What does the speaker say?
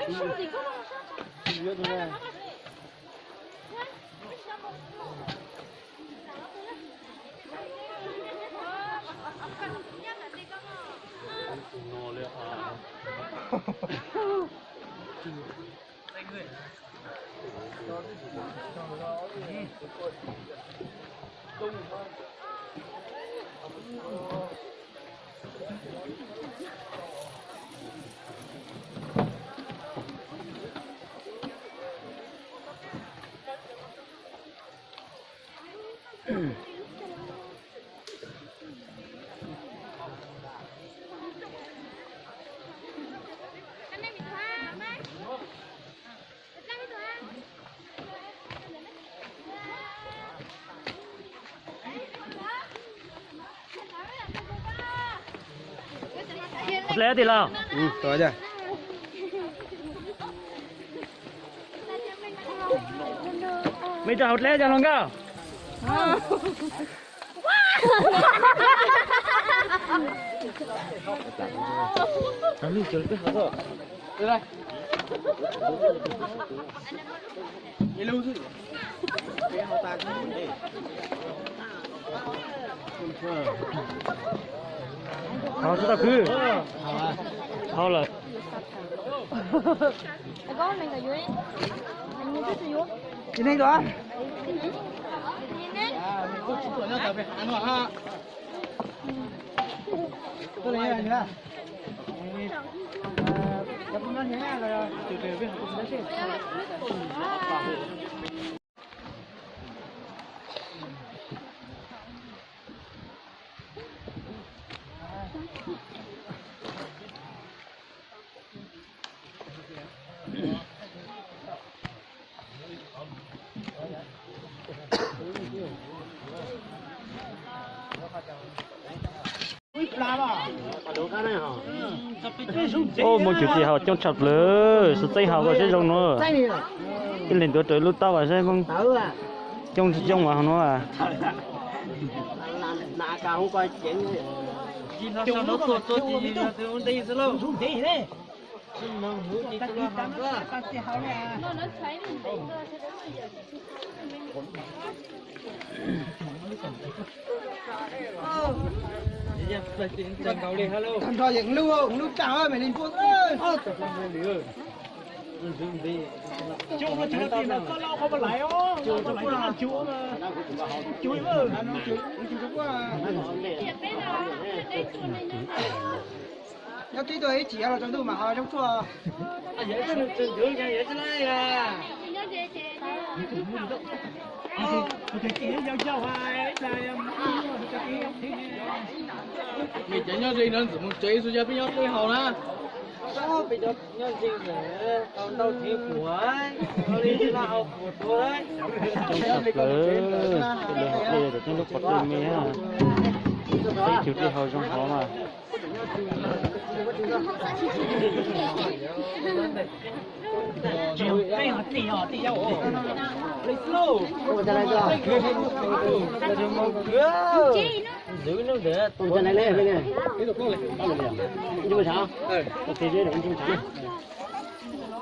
Ua dleb tim los? Mej rau hauv dleb cov hluas nkauj. Hauv tsis tau khwv. Hauv lawm. Ub, Hmoob cov txiv haus coob tshaj plaws, sib txeeb haus kom seb zoo no. Ib leeg tuav rawv lub taub as saib Hmoob coob tsis coob mas hauv no. Nrog yeej lub, lub tag me li npuaj. Nyob tib tug ib chim los tsaus ntuj mas ho zoo tshuaj. Mej cov nyob ze no ntxim mus tsev xwb, yog peb nyob teb haus na. Nyob ze ntawm tau ntau thiv puas, tau li la haus puas tuag. Coob tshaj plaws, tej lawv hauv dlej cov tib lub qhov twg me, tej cov tib haus zoo hov mas.